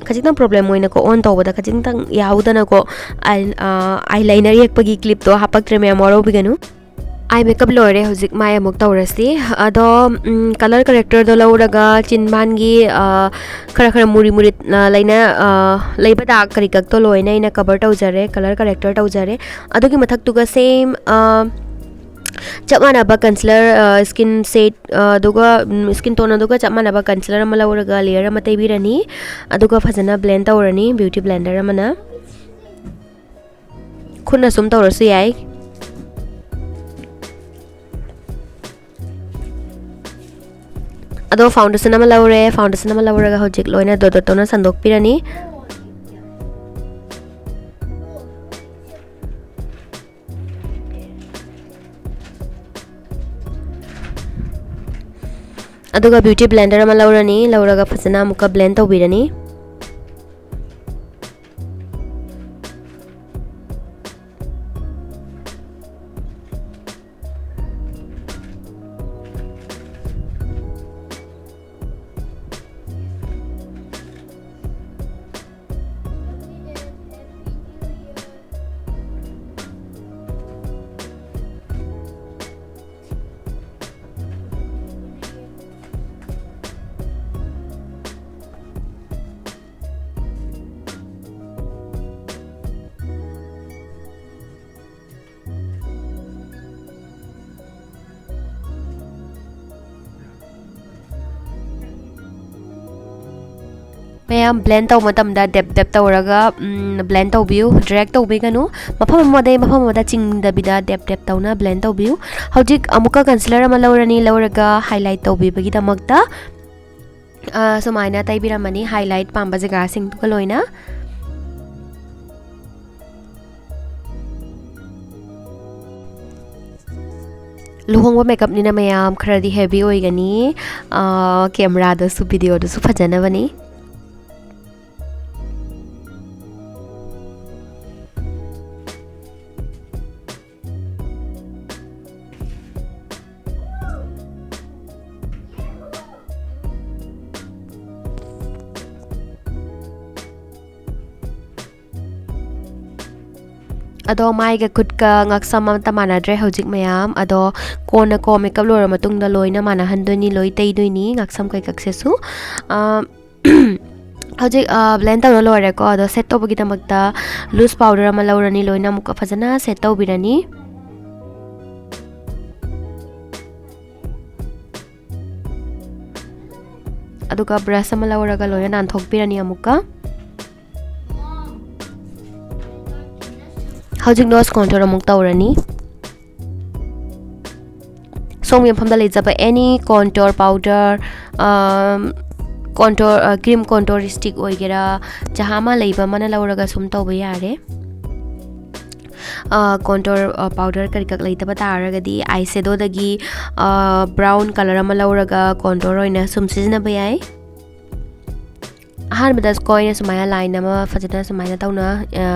ꯈꯖꯤꯛꯇꯪ problem ꯑꯣꯏꯅꯀꯣ, on ꯇꯧꯕꯗ ꯈꯖꯤꯛꯇꯪ ꯌꯥꯍꯧꯗꯅꯀꯣ, ꯑꯥꯏ-, ꯑ, eyeliner ꯌꯦꯛꯄꯒꯤ clipꯇꯣ ꯍꯥꯞꯄꯛꯇ꯭ꯔꯦ ꯃꯌꯥꯝ, ꯋꯥꯔꯧꯕꯤꯒꯅꯨ꯫ Eye makeup ꯂꯣꯏꯔꯦ, ꯍꯧꯖꯤꯛ ꯃꯥꯏ ꯑꯃꯨꯛ ꯇꯧꯔꯁꯤ꯫ ꯑꯗꯣ, ꯎꯝ, color correctorꯗꯣ ꯂꯧꯔꯒ ꯆꯤꯟꯕꯥꯟꯒꯤ, ꯑ, ꯈꯔ ꯈꯔ ꯃꯨꯔꯤ ꯃꯨꯔꯤ, ꯑ, ꯂꯩꯅ, ꯑ, ꯂꯩꯕ ꯗꯥꯛ ꯀꯔꯤ ꯀꯛꯇꯣ ꯂꯣꯏꯅ ꯑꯩꯅ cover ꯇꯧꯖꯔꯦ, color corrector ꯇꯧꯖꯔꯦ꯫ ꯑꯗꯨꯒꯤ ꯃꯊꯛꯇꯨꯒ same, ꯑ, ꯆꯞ ꯃꯥꯟꯅꯕ concealer, ꯑ, skin set, ꯑ, ꯑꯗꯨꯒ, ꯎꯝ, skin tone ꯑꯗꯨꯒ ꯆꯞ ꯃꯥꯟꯅꯕ concealer ꯑꯃ ꯂꯧꯔꯒ layer ꯑꯃ ꯇꯩꯕꯤꯔꯅꯤ꯫ ꯑꯗꯨꯒ ꯐꯖꯅ blend ꯇꯧꯔꯅꯤ beauty blender ꯑꯃꯅ꯫ ꯈꯨꯠꯅ ꯁꯨꯝ ꯇꯧꯔꯁꯨ ꯌꯥꯏ꯫ ꯑꯗꯣ foundation ꯑꯃ ꯂꯧꯔꯦ꯫ Foundation ꯑꯃ ꯂꯧꯔꯒ ꯍꯧꯖꯤꯛ ꯂꯣꯏꯅ dot dot ꯇꯧꯅ ꯁꯟꯗꯣꯛꯄꯤꯔꯅꯤ꯫ ꯑꯗꯨꯒ beauty blender ꯑꯃ ꯂꯧꯔꯅꯤ, ꯂꯧꯔꯒ ꯐꯖꯅ ꯑꯃꯨꯛꯀ blend ꯇꯧꯕꯤꯔꯅꯤ꯫ ꯃꯌꯥꯝ blend ꯇꯧꯕ ꯃꯇꯝꯗ dab dab ꯇꯧꯔꯒ, ꯎꯝ, blend ꯇꯧꯕꯤꯌꯨ, drag ꯇꯧꯕꯤꯒꯅꯨ꯫ ꯃꯐꯝ ꯑꯃꯗꯒꯤ ꯃꯐꯝ ꯑꯃꯗ ꯆꯤꯡꯗꯕꯤꯗ dab dab ꯇꯧꯅ blend ꯇꯧꯕꯤꯌꯨ꯫ ꯍꯧꯖꯤꯛ ꯑꯃꯨꯛꯀ concealer ꯑꯃ ꯂꯧꯔꯅꯤ, ꯂꯧꯔꯒ highlight ꯇꯧꯕꯤꯕꯒꯤꯗꯃꯛꯇ, ꯑ, ꯁꯨꯃꯥꯏꯅ ꯇꯩꯕꯤꯔꯝꯃꯅꯤ highlight ꯄꯥꯝꯕ ꯖꯒꯥꯁꯤꯡꯗꯨꯒ ꯂꯣꯏꯅ꯫ ꯂꯨꯍꯣꯡꯕ makeupꯅꯤꯅ ꯃꯌꯥꯝ ꯈꯔꯗꯤ heavy ꯑꯣꯏꯒꯅꯤ꯫ ꯑ, cameraꯗꯁꯨ, videoꯗꯁꯨ ꯐꯖꯅꯕꯅꯤ꯫ ꯑꯗꯣ ꯃꯥꯏꯒ ꯈꯨꯠꯀ ꯉꯛꯁꯝ ꯑꯃꯠꯇ ꯃꯥꯟꯅꯗ꯭ꯔꯦ ꯍꯧꯖꯤꯛ ꯃꯌꯥꯝ꯫ ꯑꯗꯣ ꯀꯣꯟꯅ ꯀꯣ ꯃꯦꯀꯞ ꯂꯣꯏꯔ ꯃꯇꯨꯡꯗ ꯂꯣꯏꯅ ꯃꯥꯟꯅꯍꯟꯗꯣꯏꯅꯤ, ꯂꯣꯏ ꯇꯩꯗꯣꯏꯅꯤ ꯉꯛꯁꯝ ꯀꯩꯀꯛꯁꯤꯁꯨ꯫ ꯑ, ꯍꯧꯖꯤꯛ, ꯑ, ꯕ꯭ꯂꯦꯟ ꯇꯧꯔ ꯂꯣꯏꯔꯦꯀꯣ꯫ ꯑꯗꯣ ꯁꯦꯠ ꯇꯧꯕꯒꯤꯗꯃꯛꯇ ꯂꯨꯁ ꯄꯥꯎꯗꯔ ꯑꯃ ꯂꯧꯔꯅꯤ, ꯂꯣꯏꯅ ꯑꯃꯨꯛꯀ ꯐꯖꯅ ꯁꯦꯠ ꯇꯧꯕꯤꯔꯅꯤ꯫ ꯑꯗꯨꯒ ꯕ꯭ꯔꯁ ꯑꯃ ꯂꯧꯔꯒ ꯂꯣꯏꯅ ꯅꯥꯟꯊꯣꯛꯄꯤꯔꯅꯤ ꯑꯃꯨꯛꯀ꯫ ꯍꯧꯖꯤꯛ ꯅꯣꯁ ꯀꯣꯟꯇꯣꯔ ꯑꯃꯨꯛ ꯇꯧꯔꯅꯤ꯫ ꯁꯣꯝꯒꯤ ꯃꯐꯝꯗ ꯂꯩꯖꯕ ꯑꯦꯅꯤ ꯀꯣꯟꯇꯣꯔ ꯄꯥꯎꯗꯔ, ꯀꯣꯟꯇꯣꯔ, ꯀ꯭ꯔꯤꯝ ꯀꯣꯟꯇꯣꯔ ꯁ꯭ꯇꯤꯛ ꯑꯣꯏꯒꯦꯔꯥ, ꯖꯍꯥ ꯑꯃ ꯂꯩꯕ ꯑꯃꯅ ꯂꯧꯔꯒ ꯁꯨꯝ ꯇꯧꯕ ꯌꯥꯔꯦ꯫ ꯀꯣꯟꯇꯣꯔ ꯄꯥꯎꯗꯔ ꯀꯔꯤ ꯀꯛ ꯂꯩꯇꯕ ꯇꯥꯔꯒꯗꯤ ꯑꯥꯏ ꯁꯦꯗꯣꯗꯒꯤ ꯕ꯭ꯔꯥꯎꯟ ꯀꯂꯔ ꯑꯃ ꯂꯧꯔꯒ ꯀꯣꯟꯇꯣꯔ ꯑꯣꯏꯅ ꯁꯨꯝ ꯁꯤꯖꯤꯟꯅꯕ ꯌꯥꯏ꯫ ꯑꯍꯥꯟꯕꯗ ꯀꯣ ꯑꯩꯅ ꯁꯨꯃꯥꯏꯅ ꯂꯥꯏꯟ ꯑꯃ ꯐꯖꯅ ꯁꯨꯃꯥꯏꯅ ꯇꯧꯅ, ꯑ,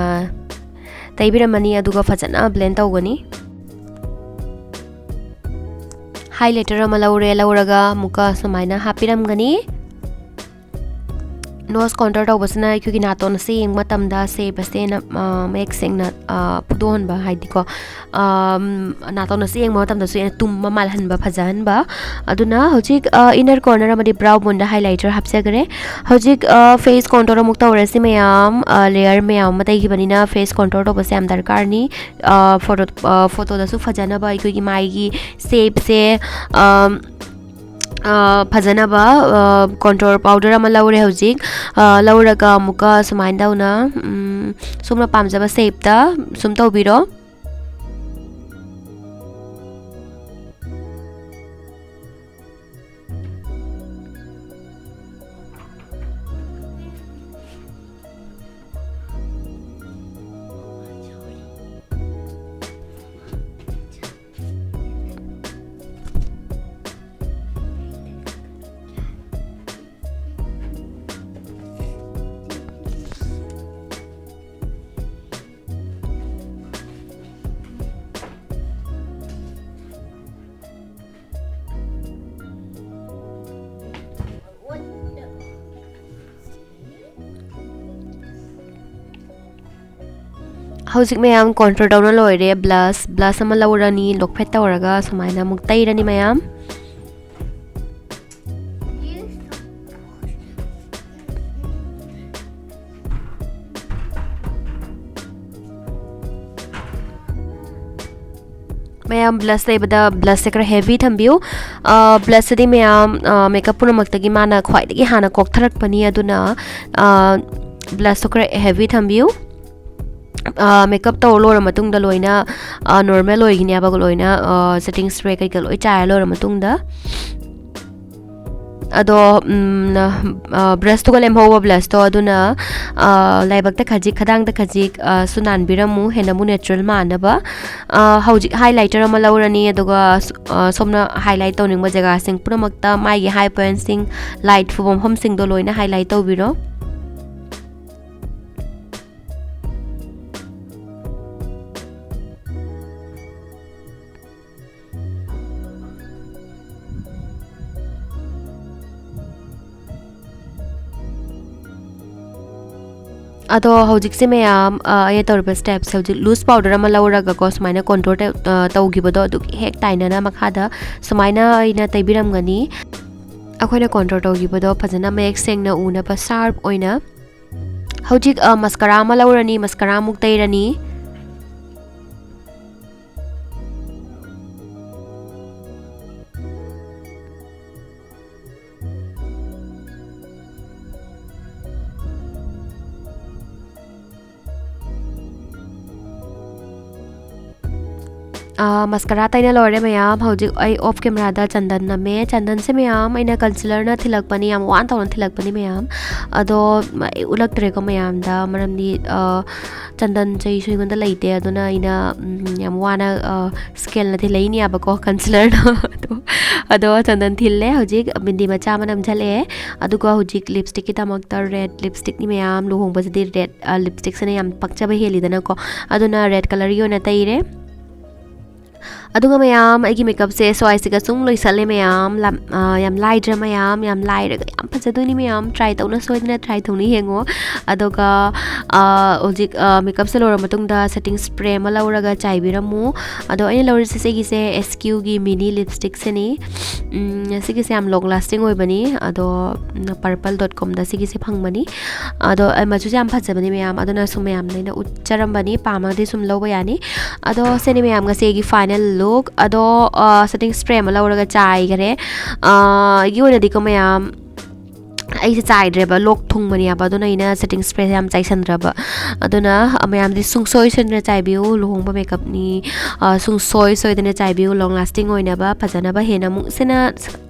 ꯇꯩꯕꯤꯔꯝꯃꯅꯤ, ꯑꯗꯨꯒ ꯐꯖꯅ ꯕ꯭ꯂꯦꯟ ꯇꯧꯒꯅꯤ꯫ ꯍꯥꯏꯂꯥꯏꯇꯔ ꯑꯃ ꯂꯧꯔꯦ, ꯂꯧꯔꯒ ꯑꯃꯨꯛꯀ ꯁꯨꯃꯥꯏꯅ ꯍꯥꯞꯄꯤꯔꯝꯒꯅꯤ꯫ ꯅꯣꯁ ꯀꯣꯟꯇꯣꯔ ꯇꯧꯕꯁꯤꯅ ꯑꯩꯈꯣꯏꯒꯤ ꯅꯥꯇꯣꯟ ꯑꯁꯤ ꯌꯦꯡꯕ ꯃꯇꯝꯗ ꯁꯦꯞ ꯑꯁꯦ ꯍꯦꯟꯅ, ꯑ, ꯃꯌꯦꯛ ꯁꯦꯡꯅ, ꯑ, ꯐꯨꯗꯣꯛꯍꯟꯕ, ꯍꯥꯏꯗꯤꯀꯣ, ꯑꯝ, ꯅꯥꯇꯣꯟ ꯑꯁꯤ ꯌꯦꯡꯕ ꯃꯇꯝꯗꯁꯨ ꯍꯦꯟꯅ ꯇꯨꯝꯕ ꯃꯥꯜꯍꯟꯕ, ꯐꯖꯍꯟꯕ꯫ ꯑꯗꯨꯅ ꯍꯧꯖꯤꯛ, ꯑ, ꯏꯟꯅꯔ ꯀꯣꯔꯅꯔ ꯑꯃꯗꯤ ꯕ꯭ꯔꯥꯎ ꯕꯣꯟꯗ ꯍꯥꯏꯂꯥꯏꯇꯔ ꯍꯥꯞꯆꯈ꯭ꯔꯦ꯫ ꯍꯧꯖꯤꯛ, ꯑ, ꯐꯦꯁ ꯀꯣꯟꯇꯣꯔ ꯑꯃꯨꯛ ꯇꯧꯔꯁꯤ ꯃꯌꯥꯝ꯫ ꯑ, ꯂꯦꯌꯔ ꯃꯌꯥꯝ ꯑꯃ ꯇꯩꯈꯤꯕꯅꯤꯅ ꯐꯦꯁ ꯀꯣꯟꯇꯣꯔ ꯇꯧꯕꯁꯦ ꯌꯥꯝ ꯗꯔꯀꯥꯔꯅꯤ꯫ ꯑ, ꯐꯣꯇꯣ, ꯑ, ꯐꯣꯇꯣꯗꯁꯨ ꯐꯖꯅꯕ ꯑꯩꯈꯣꯏꯒꯤ ꯃꯥꯏꯒꯤ ꯁꯦꯞꯁꯦ, ꯑꯝ, ꯑ, ꯐꯖꯅꯕ, ꯑ, ꯀꯣꯟꯇꯣꯔ ꯄꯥꯎꯗꯔ ꯑꯃ ꯂꯧꯔꯦ ꯍꯧꯖꯤꯛ꯫ ꯑ, ꯂꯧꯔꯒ ꯑꯃꯨꯛꯀ ꯁꯨꯃꯥꯏꯅ ꯇꯧꯅ, ꯎꯝ, ꯁꯣꯝꯅ ꯄꯥꯝꯖꯕ ꯁꯦꯞꯇ ꯁꯨꯝ ꯇꯧꯕꯤꯔꯣ꯫ ꯍꯧꯖꯤꯛ ꯃꯌꯥꯝ contour ꯇꯧꯅ ꯂꯣꯏꯔꯦ꯫ Blush, blush ꯑꯃ ꯂꯧꯔꯅꯤ, ꯂꯣꯛꯐꯦꯠ ꯇꯧꯔꯒ ꯁꯨꯃꯥꯏꯅ ꯑꯃꯨꯛ ꯇꯩꯔꯅꯤ ꯃꯌꯥꯝ꯫ ꯃꯌꯥꯝ blush ꯂꯩꯕꯗ blushꯁꯦ ꯈꯔ heavy ꯊꯝꯕꯤꯌꯨ꯫ ꯑ, blushꯁꯤꯗꯤ ꯃꯌꯥꯝ, ꯑ, makeup ꯄꯨꯝꯅꯃꯛꯇꯒꯤ ꯃꯥꯅ ꯈ꯭ꯋꯥꯏꯗꯒꯤ ꯍꯥꯟꯅ ꯀꯣꯛꯊꯔꯛꯄꯅꯤ, ꯑꯗꯨꯅ, ꯑ, blushꯇꯣ ꯈꯔ heavy ꯊꯝꯕꯤꯌꯨ꯫ ꯑ, makeup ꯇꯧꯔ ꯂꯣꯏꯔ ꯃꯇꯨꯡꯗ ꯂꯣꯏꯅ, ꯑ, normal ꯑꯣꯏꯒꯅꯦꯕ, ꯂꯣꯏꯅ, ꯑ, setting spray ꯀꯩꯀꯥ ꯂꯣꯏ ꯆꯥꯏꯔ ꯂꯣꯏꯔ ꯃꯇꯨꯡꯗ꯫ ꯑꯗꯣ, ꯎꯝ, ꯑ, brushꯇꯨꯒ ꯂꯦꯝꯍꯧꯕ blushꯇꯣ ꯑꯗꯨꯅ, ꯑ, ꯂꯥꯏꯕꯛꯇ ꯈꯖꯤꯛ, ꯈꯗꯥꯡꯗ ꯈꯖꯤꯛ, ꯑ, ꯁꯨ ꯅꯥꯟꯕꯤꯔꯝꯃꯨ, ꯍꯦꯟꯅ ꯑꯃꯨꯛ natural ꯃꯥꯟꯅꯕ꯫ ꯑ, ꯍꯧꯖꯤꯛ highlighter ꯑꯃ ꯂꯧꯔꯅꯤ, ꯑꯗꯨꯒ ꯁ-, ꯑ, ꯁꯣꯝꯅ highlight ꯇꯧꯅꯤꯡꯕ ꯖꯒꯥꯁꯤꯡ ꯄꯨꯝꯅꯃꯛꯇ ꯃꯥꯒꯤ high pointꯁꯤꯡ, light ꯐꯨꯕ ꯃꯐꯝꯁꯤꯡꯗꯣ ꯂꯣꯏꯅ highlight ꯇꯧꯕꯤꯔꯣ꯫ ꯑꯗꯣ ꯍꯧꯖꯤꯛꯁꯦ ꯃꯌꯥꯝ, ꯑ, ꯑꯩꯅ ꯇꯧꯔꯤꯕ stepꯁꯦ, ꯍꯧꯖꯤꯛ loose powder ꯑꯃ ꯂꯧꯔꯒꯀꯣ, ꯁꯨꯃꯥꯏꯅ contour ꯇ-, ꯑ, ꯇꯧꯈꯤꯕꯗꯣ ꯑꯗꯨꯒꯤ ꯍꯦꯛ ꯇꯥꯏꯅꯅ ꯃꯈꯥꯗ ꯁꯨꯃꯥꯏꯅ ꯑꯩꯅ ꯇꯩꯕꯤꯔꯝꯒꯅꯤ꯫ ꯑꯩꯈꯣꯏꯅ contour ꯇꯧꯈꯤꯕꯗꯣ ꯐꯖꯅ ꯃꯌꯦꯛ ꯁꯦꯡꯅ ꯎꯅꯕ sharp ꯑꯣꯏꯅ꯫ ꯍꯧꯖꯤꯛ, ꯑ, mascara ꯑꯃ ꯂꯧꯔꯅꯤ, mascara ꯑꯃꯨꯛ ꯇꯩꯔꯅꯤ꯫ ꯑꯥ, mascara ꯇꯩꯅ ꯂꯣꯏꯔꯦ ꯃꯌꯥꯝ꯫ ꯍꯧꯖꯤꯛ ꯑꯩ off cameraꯗ ꯆꯟꯗꯟ ꯅꯝꯃꯦ꯫ ꯆꯟꯗꯟꯁꯦ ꯃꯌꯥꯝ ꯑꯩꯅ concealerꯅ ꯊꯤꯜꯂꯛꯄꯅꯤ, ꯌꯥꯝ ꯋꯥꯅ ꯇꯧꯅ ꯊꯤꯜꯂꯛꯄꯅꯤ ꯃꯌꯥꯝ꯫ ꯑꯗꯣ ꯑꯩ ꯎꯠꯂꯛꯇ꯭ꯔꯦꯀꯣ ꯃꯌꯥꯝꯗ, ꯃꯔꯝꯗꯤ, ꯑꯥ, ꯆꯟꯗꯟ ꯆꯩꯁꯨ ꯑꯩꯉꯣꯟꯗ ꯂꯩꯇꯦ, ꯑꯗꯨꯅ ꯑꯩꯅ, ꯎꯝ, ꯌꯥꯝ ꯋꯥꯅ, ꯑꯥ, scaleꯅ ꯊꯤꯜꯂꯛꯏꯅꯦꯕꯀꯣ concealerꯗꯣ꯫ ꯑꯗꯣ, ꯑꯗꯣ ꯆꯟꯗꯟ ꯊꯤꯜꯂꯦ꯫ ꯍꯧꯖꯤꯛ ꯕꯤꯟꯗꯤ ꯃꯆꯥ ꯑꯃ ꯅꯝꯁꯤꯜꯂꯛꯑꯦ꯫ ꯑꯗꯨꯒ ꯍꯧꯖꯤꯛ lipstickꯀꯤꯗꯃꯛꯇ red lipstickꯅꯤ ꯃꯌꯥꯝ꯫ ꯂꯨꯍꯣꯡꯕꯁꯤꯗꯤ red ꯑ, lipstickꯁꯤꯅ ꯌꯥꯝ ꯄꯛꯆꯕ ꯍꯦꯜꯂꯤꯗꯅꯀꯣ, ꯑꯗꯨꯅ red colourꯒꯤ ꯑꯣꯏꯅ ꯇꯩꯔꯦ꯫ ꯑꯗꯨꯒ ꯃꯌꯥꯝ, ꯑꯩꯒꯤ ꯃꯦꯀꯞꯁꯦ ꯁ꯭ꯋꯥꯏꯁꯤꯒ ꯁꯨꯝ ꯂꯣꯏꯁꯜꯂꯦ ꯃꯌꯥꯝ꯫ ꯂꯝ-, ꯑ, ꯌꯥꯝ ꯂꯥꯏꯗ꯭ꯔꯥ ꯃꯌꯥꯝ? ꯌꯥꯝ ꯂꯥꯏꯔꯒ ꯌꯥꯝ ꯐꯖꯗꯣꯏꯅꯤ ꯃꯌꯥꯝ꯫ Try ꯇꯧꯅ ꯁꯣꯏꯗꯅ try ꯇꯧꯅ ꯌꯦꯡꯉꯣ꯫ ꯑꯗꯨꯒ, ꯑ, ꯍꯧꯖꯤꯛ, ꯑ, ꯃꯦꯀꯞꯁꯦ ꯂꯣꯏꯔ ꯃꯇꯨꯡꯗ setting spray ꯑꯃ ꯂꯧꯔꯒ ꯆꯥꯏꯕꯤꯔꯝꯃꯨ꯫ ꯑꯗꯣ ꯑꯩꯅ ꯂꯧꯔꯤꯁꯦ ꯁꯤꯒꯤꯁꯦ S Q ꯒꯤ mini lipstick ꯁꯤꯅꯤ꯫ ꯎꯝ, ꯁꯤꯒꯤꯁꯦ ꯌꯥꯝ long lasting ꯑꯣꯏꯕꯅꯤ꯫ ꯑꯗꯣ, ꯎꯝ, purple dot com ꯗ ꯁꯤꯒꯤꯁꯦ ꯐꯪꯕꯅꯤ꯫ ꯑꯗꯣ, ꯑ, ꯃꯆꯨꯁꯦ ꯌꯥꯝ ꯐꯖꯕꯅꯤ ꯃꯌꯥꯝ꯫ ꯑꯗꯨꯅ ꯁꯨꯝ ꯃꯌꯥꯝꯅ ꯑꯩꯅ ꯎꯠꯆꯔꯝꯕꯅꯤ, ꯄꯥꯝꯃꯒꯗꯤ ꯁꯨꯝ ꯂꯧꯕ ꯌꯥꯅꯤ꯫ ꯑꯗꯣ ꯁꯤꯅꯤ ꯃꯌꯥꯝ ꯉꯁꯤ ꯑꯩꯒꯤ final look꯫ ꯑꯗꯣ, ꯑ, setting spray ꯑꯃ ꯂꯧꯔꯒ ꯆꯥꯏꯈꯔꯦ꯫ ꯑ, ꯑꯩꯒꯤ ꯑꯣꯏꯅꯗꯤꯀꯣ ꯃꯌꯥꯝ, ꯑꯩꯁꯦ ꯆꯥꯏꯗ꯭ꯔꯦꯕ, ꯂꯣꯛ ꯊꯨꯡꯕꯅꯦꯕ, ꯑꯗꯨꯅ ꯑꯩꯅ setting spray ꯁꯦ ꯌꯥꯝ ꯆꯥꯏꯁꯟꯗ꯭ꯔꯕ꯫ ꯑꯗꯨꯅ ꯃꯌꯥꯝꯗꯤ ꯁꯨꯡꯁꯣꯏ ꯁꯣꯏꯗꯅ ꯆꯥꯏꯕꯤꯌꯨ, ꯂꯨꯍꯣꯡꯕ ꯃꯦꯀꯞꯅꯤ꯫ ꯑ, ꯁꯨꯡꯁꯣꯏ ꯁꯣꯏꯗꯅ ꯆꯥꯏꯕꯤꯌꯨ, long lasting ꯑꯣꯏꯅꯕ, ꯐꯖꯅꯕ꯫ ꯍꯦꯟꯅ ꯑꯃꯨꯛ ꯁꯤꯅ,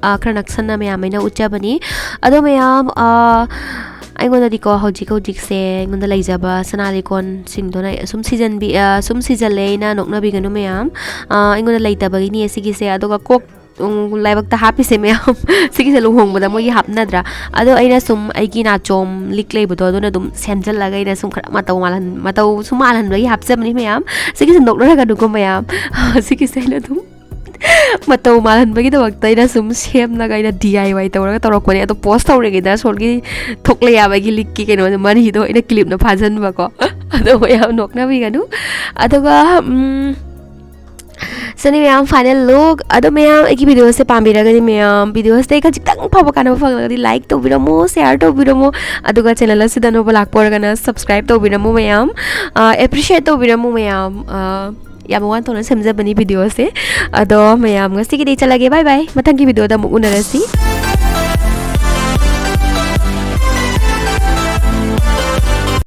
ꯑ, ꯈꯔ ꯅꯛꯁꯟꯅ ꯃꯌꯥꯝ ꯑꯩꯅ ꯎꯠꯆꯕꯅꯤ꯫ ꯑꯗꯣ ꯃꯌꯥꯝ, ꯑ, ꯑꯩꯉꯣꯟꯗꯗꯤꯀꯣ ꯍꯧꯖꯤꯛ ꯍꯧꯖꯤꯛꯁꯦ ꯑꯩꯉꯣꯟꯗ ꯂꯩꯖꯕ ꯁꯅꯥ ꯂꯤꯛꯀꯣꯟꯁꯤꯡꯗꯨꯅ ꯁꯨꯝ ꯁꯤꯖꯟꯕꯤ-, ꯑ, ꯁꯨꯝ ꯁꯤꯖꯜꯂꯦ ꯑꯩꯅ ꯅꯣꯛꯅꯕꯤꯒꯅꯨ ꯃꯌꯥꯝ꯫ ꯑ, ꯑꯩꯉꯣꯟꯗ ꯂꯩꯇꯕꯒꯤꯅꯤ ꯁꯤꯒꯤꯁꯦ꯫ ꯑꯗꯨꯒ ꯀꯣꯛ ꯎꯝ, ꯂꯥꯏꯕꯛꯇ ꯍꯥꯞꯄꯤꯁꯦ ꯃꯌꯥꯝ꯫ ꯁꯤꯒꯤꯁꯦ ꯂꯨꯍꯣꯡꯕꯗ ꯃꯣꯏꯒꯤ ꯍꯥꯞꯅꯗ꯭ꯔꯥ? ꯑꯗꯣ ꯑꯩꯅ ꯁꯨꯝ ꯑꯩꯒꯤ ꯅꯥꯆꯣꯝ ꯂꯤꯛ ꯂꯩꯕꯗꯣ, ꯑꯗꯨꯅ ꯑꯗꯨꯝ ꯁꯦꯝꯖꯤꯜꯂꯒ ꯑꯩꯅ ꯁꯨꯝ ꯈꯔ ꯃꯇꯧ ꯃꯥꯜꯍꯟ-, ꯃꯇꯧ ꯁꯨꯝ ꯃꯥꯜꯍꯟꯕꯒꯤ ꯍꯥꯞꯆꯕꯅꯤ ꯃꯌꯥꯝ꯫ ꯁꯤꯒꯤꯁꯦ ꯅꯣꯛꯅꯔꯒꯅꯨꯀꯣ ꯃꯌꯥꯝ꯫ ꯁꯤꯒꯤꯁꯦ ꯑꯩꯅ ꯑꯗꯨꯝ ꯃꯇꯧ ꯃꯥꯜꯍꯟꯕꯒꯤꯗꯃꯛꯇ ꯑꯩꯅ ꯁꯨꯝ ꯁꯦꯝꯂꯒ ꯑꯩꯅ D I Y ꯇꯧꯔꯒ ꯇꯧꯔꯛꯄꯅꯦ꯫ ꯑꯗꯣ post ꯇꯧꯔꯤꯉꯩꯗ ꯁꯣꯝꯒꯤ ꯊꯣꯛꯂꯛꯑꯦꯕ ꯑꯩꯒꯤ ꯂꯤꯛꯀꯤ ꯀꯩꯅꯣꯗꯣ, ꯃꯔꯤꯗꯣ ꯑꯩꯅ clip ꯅ ꯐꯥꯖꯤꯟꯕꯀꯣ꯫ ꯑꯗꯣ ꯃꯌꯥꯝ ꯅꯣꯛꯅꯕꯤꯒꯅꯨ꯫ ꯑꯗꯨꯒ, ꯎꯝ, ꯁꯤꯅꯤ ꯃꯌꯥꯝ final look꯫ ꯑꯗꯣ ꯃꯌꯥꯝ ꯑꯩꯒꯤ video ꯁꯦ ꯄꯥꯝꯕꯤꯔꯒꯗꯤ ꯃꯌꯥꯝ video ꯁꯤꯗꯩ ꯈꯖꯤꯛꯇꯪ ꯐꯕ ꯀꯥꯟꯅꯕ ꯐꯪꯂꯒꯗꯤ like ꯇꯧꯕꯤꯔꯝꯃꯣ, share ꯇꯧꯕꯤꯔꯝꯃꯣ, ꯑꯗꯨꯒ channel ꯑꯁꯤꯗ ꯑꯅꯧꯕ ꯂꯥꯛꯄ ꯑꯣꯏꯔꯒꯅ subscribe ꯇꯧꯕꯤꯔꯝꯃꯣ ꯃꯌꯥꯝ꯫ ꯑ, appreciate ꯇꯧꯕꯤꯔꯝꯃꯣ ꯃꯌꯥꯝ꯫ ꯑ, ꯌꯥꯝ ꯋꯥꯅ ꯇꯧꯅ ꯁꯦꯝꯖꯕꯅꯤ video ꯁꯦ꯫ ꯑꯗꯣ ꯃꯌꯥꯝ ꯉꯁꯤꯒꯤꯗꯤ ꯆꯠꯂꯒꯦ, bye bye, ꯃꯊꯪꯒꯤ video ꯗ ꯑꯃꯨꯛ ꯎꯅꯔꯁꯤ꯫